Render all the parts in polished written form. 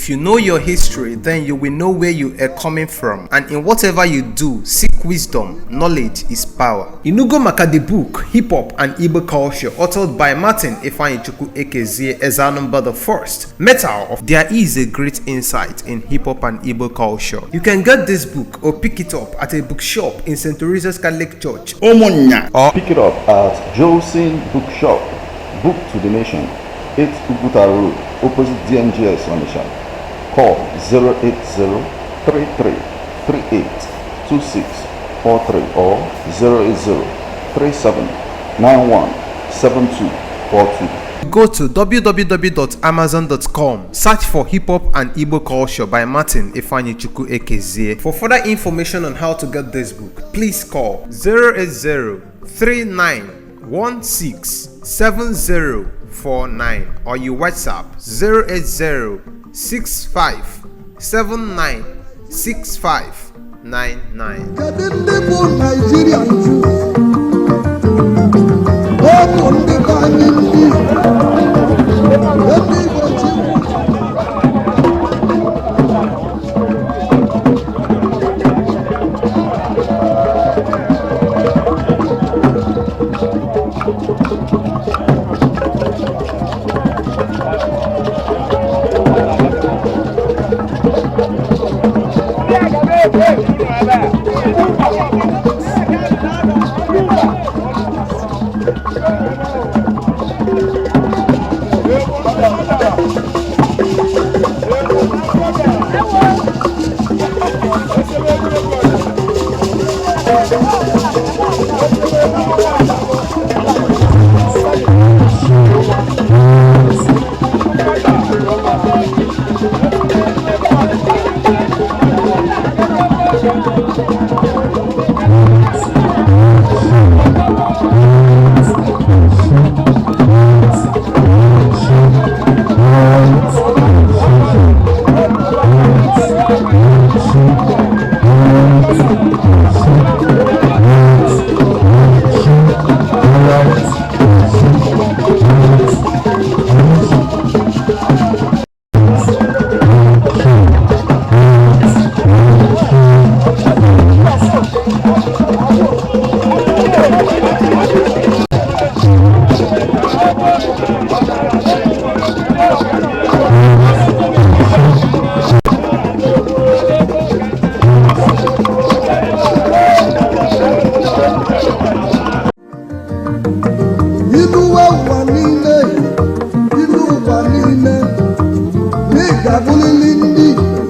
If you know your history, then you will know where you are coming from, and in whatever you do, seek wisdom. Knowledge is power. Inugo maka the book Hip Hop and Igbo Culture, authored by Martin Ifeanyichukwu a.k.a.TEMPO the First. Metal of There is a great insight in hip hop and Igbo culture. You can get this book or pick it up at a bookshop in St. Teresa's Catholic Church, ONOCHIE, or pick it up at Joseph's Bookshop, Book to the Nation, 8 Uguta Road, opposite DMGS ONITSHA. Call 080-33-38-2643 or 080-3791-7242. Go to www.amazon.com, search for Hip Hop and Igbo Culture by Martin Ifeanyichukwu a.k.a.TEMPO. For further information on how to get this book, please call 080-3916-7049 or you WhatsApp 080-6579-6599.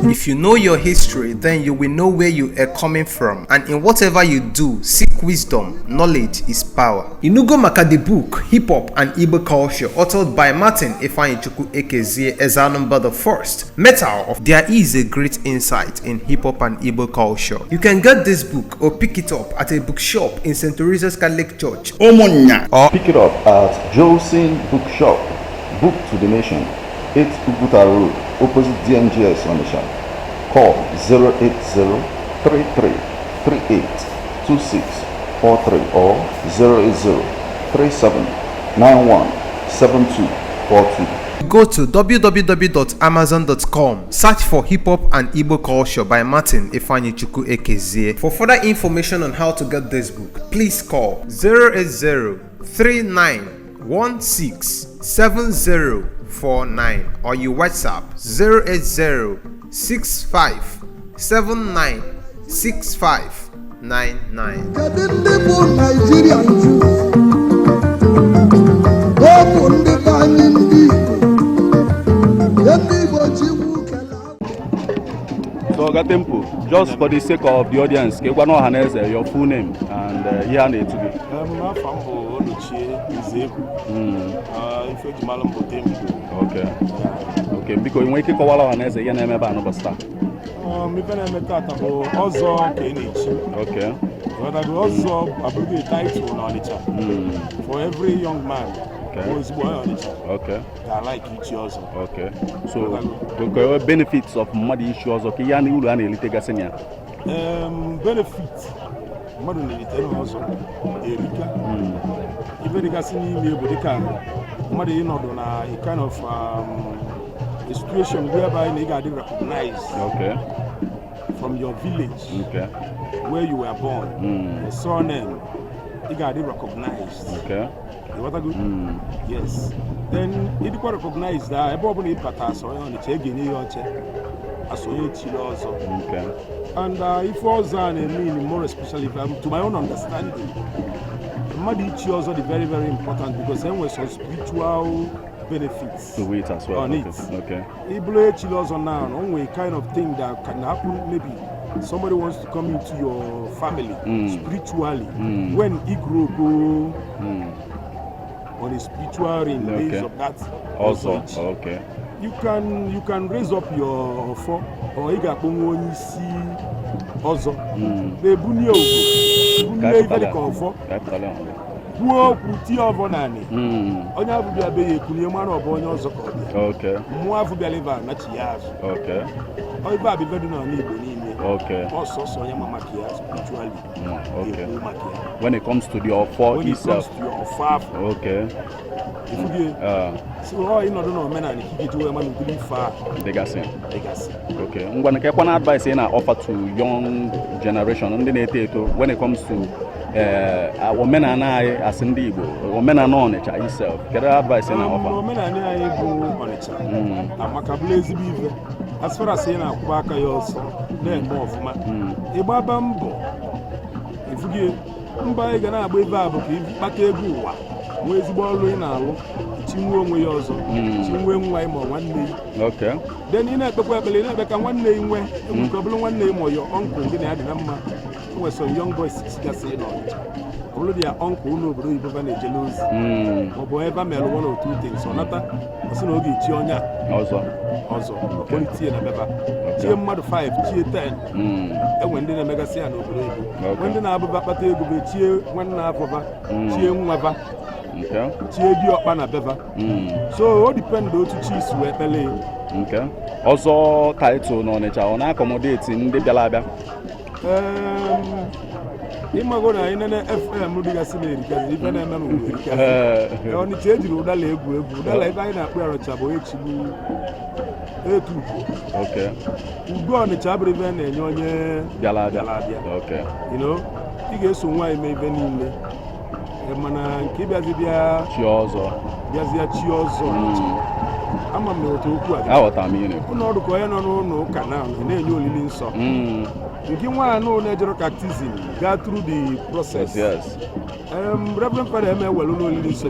If you know your history, then you will know where you are coming from, and in whatever you do, seek wisdom. Knowledge is power. Inugo maka the book Hip Hop and Igbo Culture, authored by Martin Ifeanyichukwu a.k.a.TEMPO the First. Metal of There is a great insight in hip hop and Igbo culture. You can get this book or pick it up at a bookshop in St. Teresa's Catholic Church, ONOCHIE, or pick it up at Joseph's Bookshop, Book to the Nation, 8 Uguta Road, opposite DMGS ONITSHA. Call 080-33-38-2643 or 080-3791-7242. Go to www.amazon.com, search for Hip Hop and Igbo Culture by Martin Ifeanyichukwu a.k.a.TEMPO. For further information on how to get this book, please call 080-3916-7049 or you WhatsApp 080-6579-6599. So, a.k.a.TEMPO, just for the sake of the audience, your full name and here and it to be. ONOCHIE NZEGWU. Okay. Okay, because you want to call our name, you never know about stuff. OZO Okay. But I also a title on ONITSHA for every young man. Okay. Who is born on it. Okay. I like each also. Okay. So the benefits of muddy issues okay, yani ulu ani elite gasenya. Benefits. Madu ni liteno also. Erika. Even the gasini mi ebodika. Madu you know na a kind of a situation whereby you got recognized from your village where you were born. Your surname, you got recognized. You want to go? Yes. Then it got recognized that everybody need patas or on the check in your check. Also. And if also I mean more especially to my own understanding, Madi also is very, very important because then was some spiritual benefits to it as well. On it. It also now only kind of thing that can happen. Maybe somebody wants to come into your family spiritually when he grow on a spiritual ring base of that. Also, you can raise up your phone or you got one see OZO. The bunio very comfort. Who put your vonani? On your baby, Kunyama or Bonyo Zoko. More for Beliva, not Yas. Or if I be very non also, so your mama spiritually. When it comes to your four itself. Your five. So I don't know men and keep it to a man who far. Legacy. I'm going to get one advice in offer to young generation when it comes to women and I as indeed women and ONITSHA itself. Get advice in offer. Women and I go ONITSHA. I'm a cablazy beaver. As far as saying a Kubaka also, then more of my Ibabambo. If you give buy Gana Baba, if Bakegua, where's the ball in our Chimway also, Chimway one day. Then in a Papa, like one name where you probably one name or your uncle didn't have the number. Who was some young boys just saying already your uncle no bro even a jealous. Or whoever made one or two things or not. As no get Chionia also quality and a better. Chia mother 5, Chia 10. And when they mega say no bro. When the Abu Bapate go be Chia 1 half of a Chia Mava. Chia Dio Pana Beva. So all depend to cheese where LA. Also title ONITSHA on accommodating the Galabia. Imagona in an FM Mudigasini because even a man will only change you that label, that like I know where a chabo you go on the chab event and you're Galabia. You know, you get some why may even in the Mana Kibazia Chiozo. I'm a military. What I mean, no, the Koyano no canal, and then you live in so. You can want to know natural activism, got through the process. Yes. Reverend Father, well, no, living so.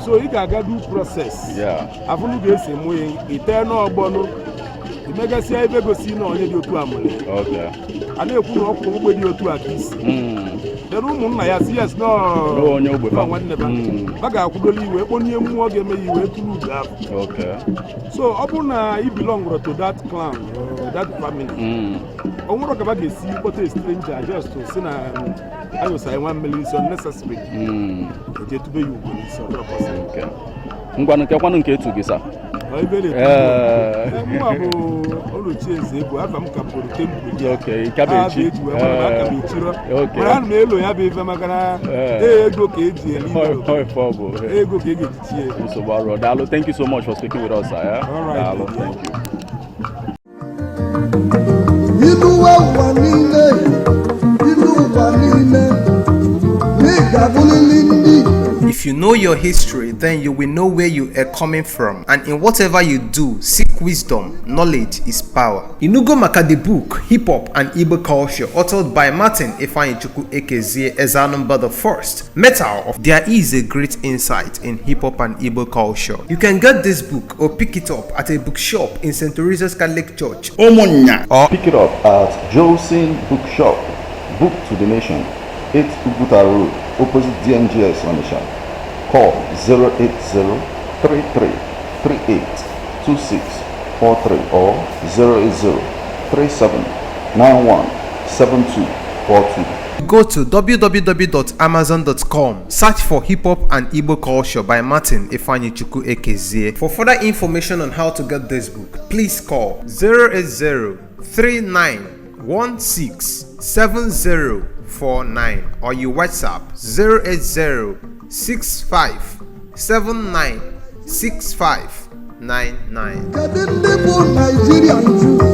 So you can do process. Yeah. I've only the same way, eternal bono. The mega see I ever see no radio to Amole. And they put up radio to at least. The room, yes, no, one never. Baga could only only more game you were to So, Abuna, he belonged to that clan, that family. I want to go back and see what a stranger just to send I was 1 million so necessary. To be you, I'm going to get one to Gisa. ONOCHIE NZEGWU, I'm Campo Tempo. Okay, cabbage. Thank you so much for speaking with us, sir. All right. Thank you. If you know your history, then you will know where you are coming from. And in whatever you do, seek wisdom. Knowledge is power. Inugo Maka the book, Hip Hop and Igbo Culture, authored by Martin Ifeanyichukwu a.k.a.TEMPO, exam number 1. Metal, there is a great insight in hip hop and Igbo culture. You can get this book or pick it up at a bookshop in St. Teresa's Catholic Church, Omonya, or pick it up at Josin Bookshop, Book to the Nation, 8 Uguta Road, opposite DMGS ONITSHA. Call 080-3338-2643 or 080-3791-7242. Go to www.amazon.com, search for Hip Hop and Igbo Culture by Martin Ifeanyichukwu a.k.a.TEMPO. For further information on how to get this book, please call 080-3916-7049 or you WhatsApp 080-6579 6599. Kedu ndị bụ Nigerian Jew?